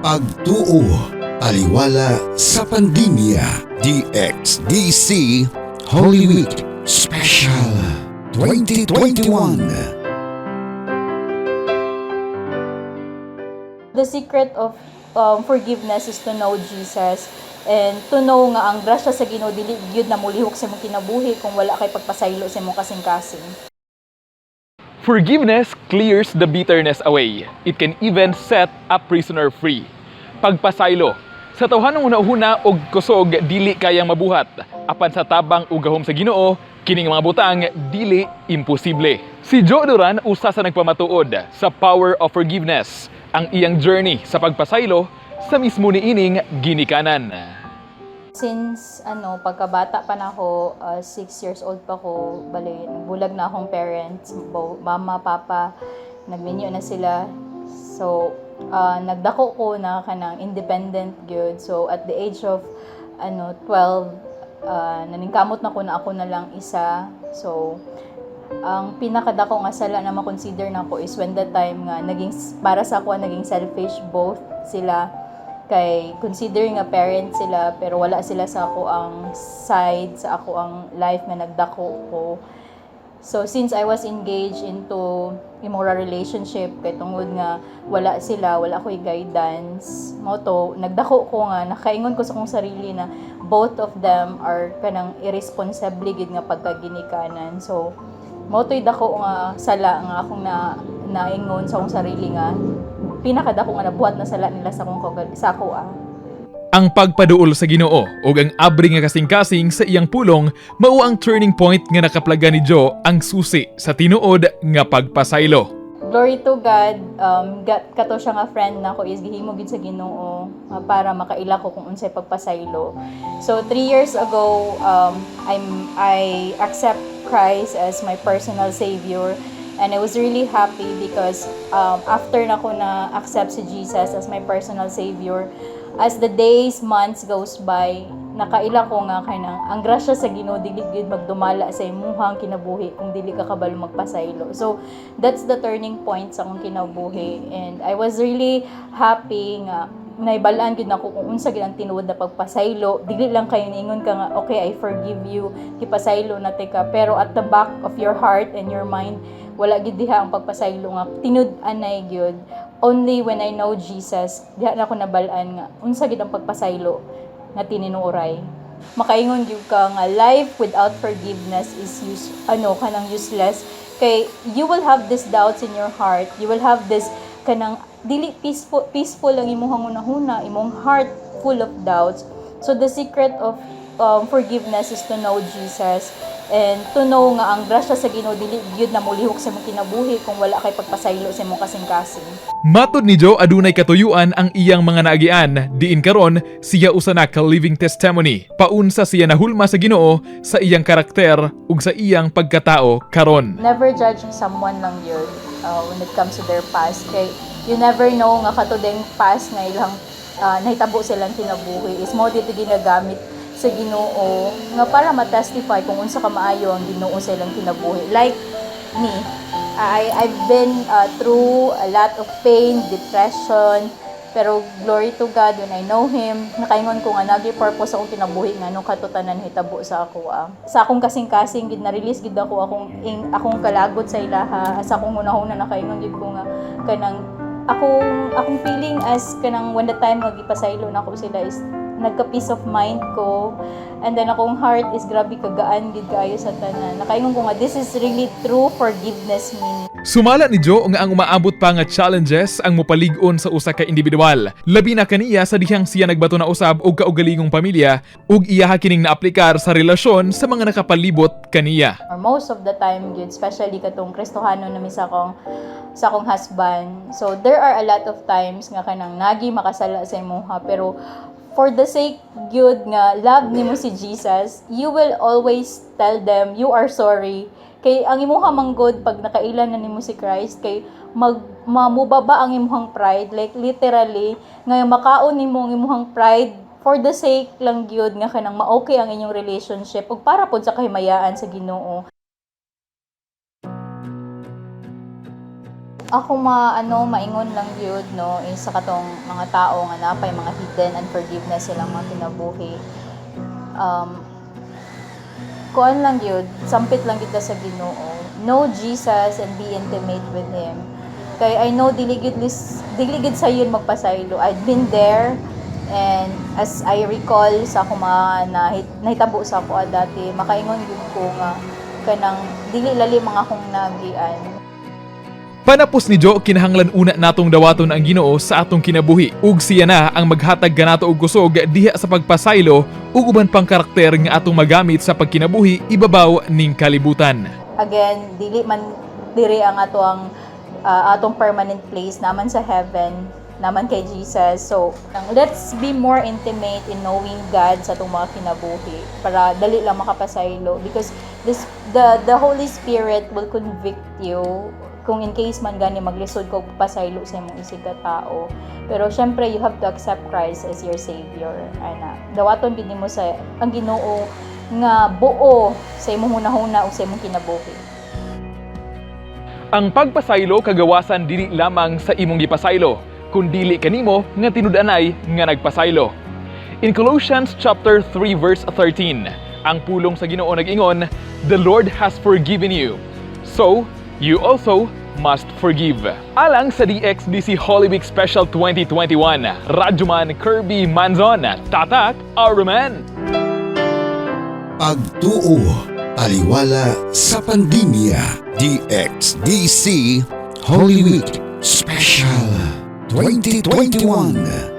Pagtuo, taliwala sa pandemya. DXDC Holy Week Special 2021. The secret of forgiveness is to know Jesus and to know nga ang grasya sa Ginoo dili gyud na mulihok sa imong kinabuhi kung wala kay pagpasaylo sa imong kasing-kasing. Forgiveness clears the bitterness away. It can even set a prisoner free. Pagpasaylo. Sa tawhanong una-una og kusog dili kayang mabuhat. Apan sa tabang ug gahom sa Ginoo, kining mga butang dili imposible. Si Joe Duran usa sa nagpamatuod sa power of forgiveness, ang iyang journey sa pagpasaylo sa mismo niining ginikanan. Since ano, pagkabata pa na ako, 6 years old pa ko, bali, bulag na akong parents, mama, papa, nagminyo na sila. So, nagdako ko na kanang independent gyud. So, at the age of ano, 12, naningkamot na ko na ako na lang isa. So, ang pinakadako nga sala na makonsider nako is when the time nga naging para sa ako naging selfish both sila, kay consider nga parent sila pero wala sila sa ako ang side, sa ako ang life nga nagdako ko. So since I was engaged into immoral relationship kay tungod nga wala sila, wala ko'y guidance, mao to nagdako ko nga nakaingon ko sa akong sarili na both of them are kanang irresponsibly gid nga pagkaginikanan. So mao to'y dako nga sala nga akong na naingon sa akong sarili nga pinakadako nga nabuhat na sala nila sa ako ah. Ang pagpaduol sa Ginoo ug ang abri nga kasing-kasing sa iyang pulong mao ang turning point nga nakaplaga ni Joe ang susi sa tinuod nga pagpasaylo. Glory to God, kato siya nga friend nako is gihimo gid sa Ginoo para makaila ko kung unsay pagpasaylo. So 3 years ago, I accept Christ as my personal savior and I was really happy because after nako na accept si Jesus as my personal savior, as the days, months goes by, nakaila ko nga kanang ang grasya sa Ginoo dili gyud magdumala sa imuhang kinabuhi kung dili ka kabalo magpasaylo. So that's the turning point sa akong kinabuhi and I was really happy nga naibalaan gid nako kung unsa gid ang tinuod na pagpasaylo. Dili lang kayo niingon ka nga, "Okay, I forgive you, gipasaylo na tika," pero at the back of your heart and your mind wala gid diha ang pagpasaylo nga tinud-anay gyud. Only when I know Jesus diha na ako nabal-an nga unsa gid ang pagpasaylo nga tinuoray. Makaingon gyud ka nga life without forgiveness is use ano kanang useless, kay you will have these doubts in your heart, you will have this kanang dili peaceful peaceful ang imong hunahuna, imong heart full of doubts. So the secret of forgiveness is to know Jesus and to know nga ang grasya sa Ginoo dili gyud na mulihok sa imong kinabuhi kung wala kay pagpasaylo sa imong kasing-kasing. Matod ni Joe, adunay katuyuan ang iyang mga naagian, diin karon siya usa na ka living testimony. Paunsa siya nahulma sa Ginoo sa iyang karakter ug sa iyang pagkatao karon. Never judge someone lang yun when it comes to their past, kay you never know nga kato ding past nga ilang nahitabo silang kinabuhi is mao dito ginagamit sa Ginoo nga para ma-testify kung unsa ka maayo ang Ginoo sa ilang kinabuhi. Like me, I've been through a lot of pain, depression, pero glory to God, when I know Him, nakaingon ko nga nagi purpose akong kinabuhi nga nung kato tanan hitabo sa ako. Ah. Sa akong kasing-kasing gid na-release gid ako akong kalagot sa ilaha, sa akong hunahuna, nakaingon gid ko nga kanang akong feeling as kanang when the time magipasaylo nako sila is nagka peace of mind ko and then akong heart is grabe kagaan gid kaayo sa tanan. Nakaingon ko nga this is really true forgiveness meaning. Sumala ni Joe nga ang umaabot pa nga challenges ang mopalig-on sa usa ka individual. Labi na kaniya sa dihang siya nagbato na usab og kaugalingong pamilya ug iyaha kining naaplikar sa relasyon sa mga nakapalibot kaniya. Or most of the time gyud, especially katong Kristohano na mi sa akong husband. So there are a lot of times nga kanang nagi makasala sa imuha, pero for the sake gyud nga love nimo si Jesus, you will always tell them you are sorry, kay ang imuha manggod pag nakaila na nimo si Christ, kay mag mamubaba ang imuhang pride, like literally nga makaon nimo ang imuhang pride for the sake lang gyud nga kanang ma-okay ang inyong relationship ug para pod sa kahimayaan sa Ginoo. Ako ma ano, maingon lang gyud, no, is sa katong mga tao nga napay mga hidden unforgiveness silang mga kinabuhi. Kuan lang gyud, sampit lang gyud ta sa Ginoo. Know Jesus and be intimate with Him. Kay I know dili gyud sayon magpasaylo. I've been there and as I recall sa akong mga nahitabo sa ako dati, makaingon gyud ko nga kanang dili lali mga akong naagian. Panapos ni Jo, kinahanglan una natong dawaton ang Ginoo sa atong kinabuhi ug siya na ang maghatag kanato og kusog diha sa pagpasaylo ug uban pang karakter nga atong magamit sa pagkinabuhi ibabaw ning kalibutan. Again, dili man diri ang ato ang atong permanent place naman sa heaven naman kay Jesus. So, let's be more intimate in knowing God sa atong mga kinabuhi para dali lang makapasaylo because this the Holy Spirit will convict you kung in case man gani maglisod ko pasaylo sa imong isig ka tao. Pero syempre, you have to accept Christ as your savior. Ana, dawaton gid nimo sa ang Ginoo nga buo sa imong hunahuna o sa imong kinabuhi. Ang pagpasaylo kagawasan dili lamang sa imong gipasaylo, kundili kanimo nga tinud-anay nga nagpasaylo. In Colossians chapter 3 verse 13, ang pulong sa Ginoo nag-ingon, "The Lord has forgiven you. So, you also must forgive." Alang sa DXDC Holy Week Special 2021, Radyoman Kirby Manzon, Tatak Aruman! Pagtuo, taliwala sa pandemya. DXDC Holy Week Special 2021.